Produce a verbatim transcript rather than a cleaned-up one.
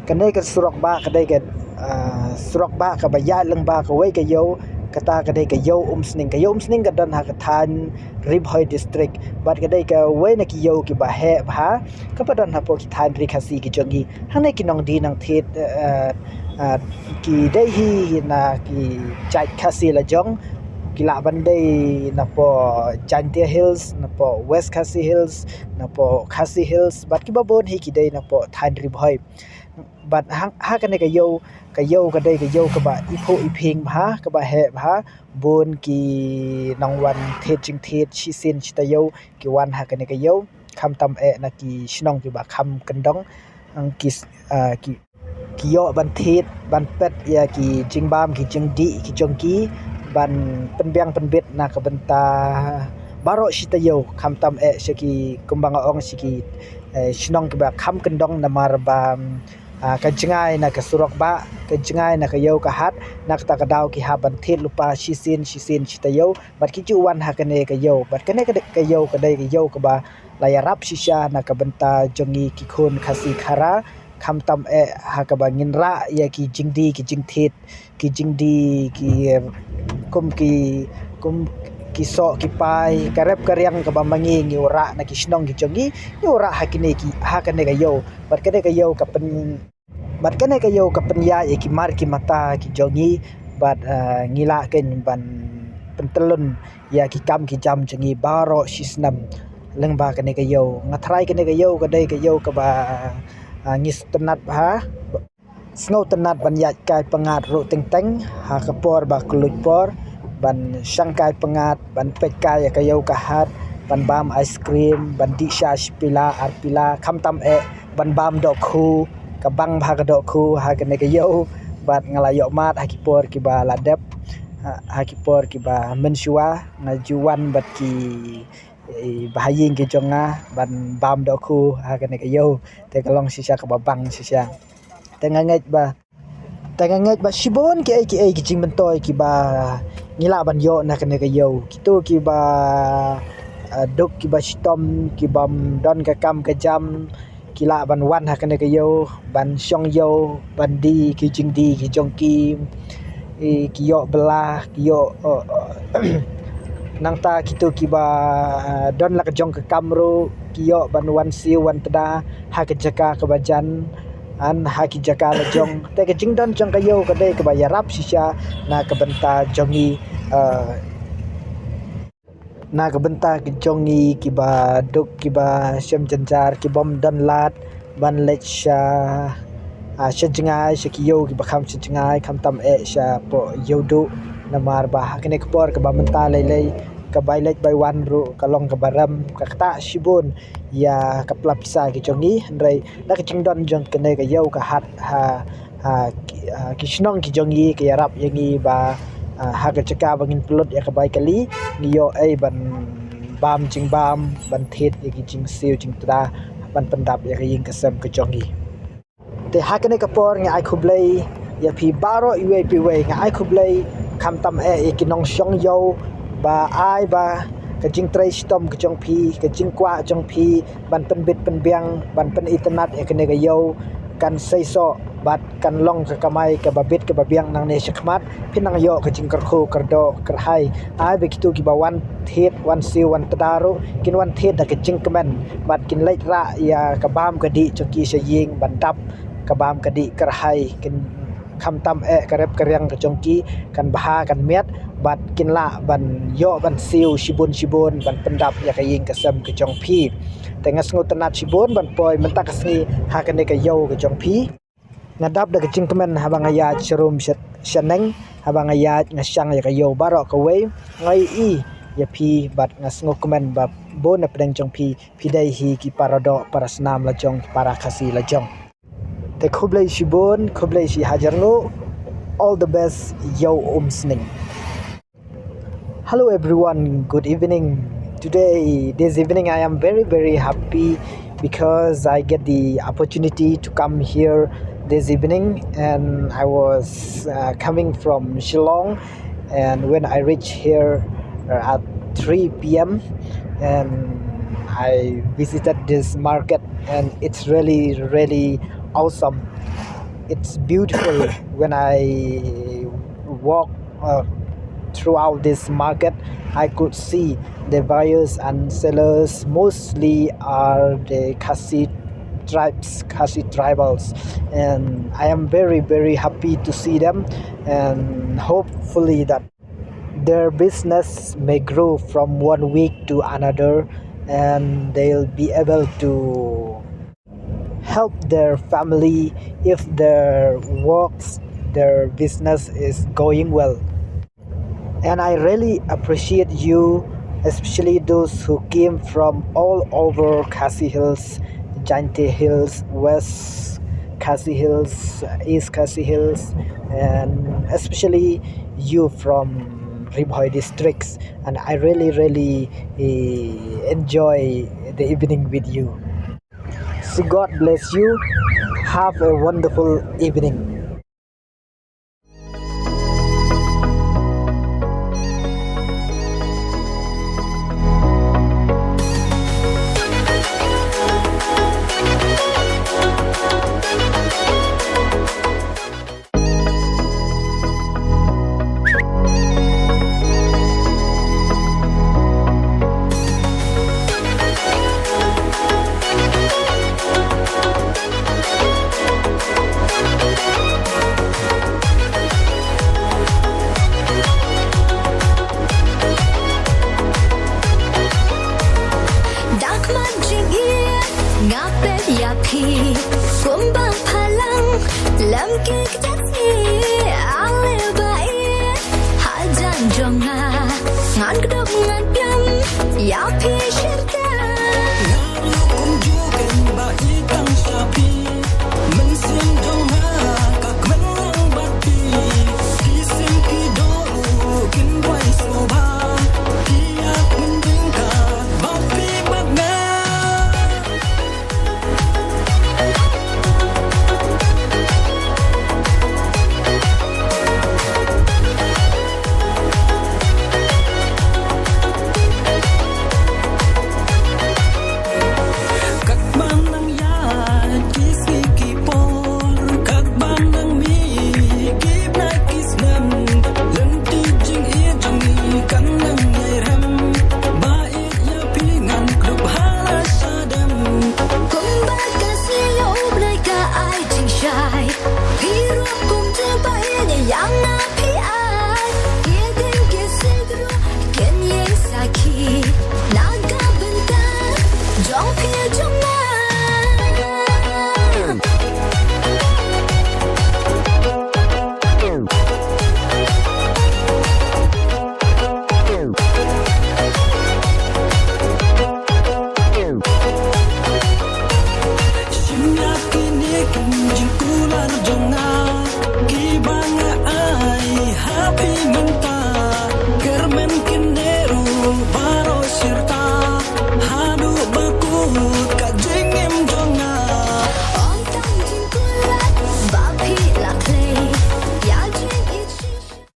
Kane ka surok bah ka dei ka, ah, surok bah kaba ïaid lyngba kawei ka ïew, kata ka dei ka ïew Umsning. Ka ïew Umsning ka don ha ka thaiñ Ri Bhoi District. Bad ka dei kawei na ki ïew kiba heh bha kaba don hapoh ki thaiñ Ri Khasi ki jong ngi. Hangne ki nongdie nongthied, eh, eh, ki dei hi na ki jait Khasi la jong, ki lah ban dei napoh Jaintia Hills, napoh West Khasi Hills, napoh Khasi Hills, bad kiba bun hi ki dei napoh thaiñ Ri Bhoi. Bad ha, ha kane ka ïew, ka ïew ka dei ka ïew kaba iphuh iphieng bha, kaba heh bha, bun ki nongwan thied jingthied shisien shitaïew ki wan ha kane ka ïew, khamtam eh na ki shnong kiba kham kyndong, ang ki s-, ah, ki, ki ïoh ban thied, ban peit ïa ki jingbam, ki jingdih ki jong ki, ban pynbiang pynbit na ka bynta baroh shitaïew, khamtam eh sha ki, kumba nga ong, sha ki, eh, shnong kiba kham kyndong, namar ba, ah, ka jngai na ka surok bah, ka jngai na ka ïew ka hat, na kata ka daw ki hap ban thied lypa shisien shisien shitaïew, bad ki ju wan ha kane ka ïew. Bad kane ka dei, ka ïew ka dei ka ïew kaba la ïarap shisha na ka bynta jong ngi ki khun Khasi Khara, khamtam eh ha kaba ngin rah ïa ki jingdie ki jingthied, ki jingdie ki, kum ki, kum ki soh ki pai, ka rep ka riang kaba ma ngi ngi u rah na ki shnong ki jong ngi, ngi u rah ha kine ki, ha kane ka ïew. Bad kane ka ïew ka pyn, bad kane ka ïew ka pynïaid ïa ki mar ki mata ki jong ngi, bad, ah, ngi lah kein ban pyntyllun ïa ki kam ki jam jong ngi baroh shi snem lyngba kane ka ïew. Nga tharai kane ka ïew ka dei ka ïew kaba, ah, ngi sngewtynnat bha, sngewtynnat ban ïaid kai pyngngad ruh teng teng ha ka por ba kylluid por, ban shang kai pyngngad, ban peit kai ïa ka ïew ka hat, ban bam ice cream, ban dih sha shi pila ar pila, khamtam eh ban bam dohkhu, ka bang bha ka dohkhu ha kane ka ïew. Bad nga la ïoh mad ha ki por kiba la dep, ha, ha ki por kiba mynshuwa, nga ju wan bad ki, eh, bha ïing ki jong nga ban bam dohkhu ha kane ka ïew. Te ka long shisha kaba bang shisha. Te nga ngeit ba, te nga ngeit ba shibun kiei kiei ki jingmyntoi kiba ngi lah ban ïoh na kane ka ïew. Kito kiba, eh, duk kiba shitom, kibym don ka kam ka jam, ki lah ban wan ha kane ka ïew, ban shong ïew, ban die ki jingdie ki jong ki, eh, ki ïoh bylla, ki ïoh, eh, nangta kito kiba, eh, don la ka jong ka kam ruh, ki ïoh ban wan siew wan tda ha ka jaka kaba jan, an ha ki jaka la jong. Te ka jingdon jong ka ïew ka dei kaba ïarap shisha na ka bynta jong ngi, eh, na ka bynta ki jong ngi kiba duk, kiba shem jynjar, kibym don lad ban leit sha, ah, sha jngai, sha ki ïew kiba kham sha jngai, khamtam eh shapoh Ïewduh, namar ba ha kane ka por kaba mynta lei lei, ka bai leit bai wan ruh ka long kaba rem, ka ktah shibun ïa ka pla pisa ki jong ngi. Hynrei da ka jingdon jong kane ka ïew ka hat ha, ha ki, ha ki shnong ki jong ngi, ka ïarap ïa ngi ba, ah, ha ka jaka ba ngin pynlut ïa ka bai kali, ngi ïoh ei ban bam jingbam, ban thied ïa ki jingsiew jingtda, ban pyndap ïa ka ïing ka sem ka jong ngi. Te ha kane ka por nga ai khublei ïa phi baroh iwei pa iwei, nga ai khublei khamtam eh ïa ki nongshong ïew, ba ai ba ka jingtrei shitom ka jong phi, ka jingkwah jong phi ban pynbit pynbiang, ban pynitynnad ïa kane ka ïew, kan seisoh bad kan long ka kamai kaba bit kaba biang nangne shakhmat. Phin nang ïoh ka jingkyrkhu kyrdoh kyrhai. Ai ba kito kiba wan thied, wan siew, wan tda ruh, kin wan thied da ka jingkmen, bad kin leit rah ïa ka bam ka dih jong ki sha ïing, ban dap ka bam ka dih kyrhai, kin khamtam eh ka rep ka riang ka jong ki kan bha kan miat, bad kin lah ban ïoh ban siew shibun shibun ban pyndap ïa ka ïing ka sem ka jong phi. Te nga sngewtynnad shibun ban poi mynta ka sngi ha kane ka ïew ka jong phi. Nga dap da ka jingkmen haba nga ïaid sharum sha, shaneng, haba nga ïaid nga shang ïa ka ïew baroh kawei, nga ïohi ïa phi bad nga sngewkmen ba bun na pdeng jong phi, phi dei hi ki para doh para snam la jong, ki para Khasi la jong. Te khublei shibun, khublei shi hajar nguh. All the best, Ïew Umsning. Hello everyone, good evening. Today, this evening, I am very, very happy because I get the opportunity to come here this evening, and I was, uh, coming from Shillong, and when I reached here, uh, at three p m, and I visited this market, and it's really, really awesome. It's beautiful. When I walk uh, throughout this market, I could see the buyers and sellers mostly are the Khasi tribes, Khasi tribals, and I am very, very happy to see them, and hopefully that their business may grow from one week to another, and they'll be able to help their family if their works, their business is going well. And I really appreciate you, especially those who came from all over Khasi Hills, Jaintia Hills, West Khasi Hills, East Khasi Hills, and especially you from Ri Bhoi districts. And I really, really eh, enjoy the evening with you. So God bless you. Have a wonderful evening. Dak man jingïeit nga pep ïa phi, kumba phalang lem ki kjat i, ale ba i hajan jong nga, ngan kdup ngan pem ïa phi shirte.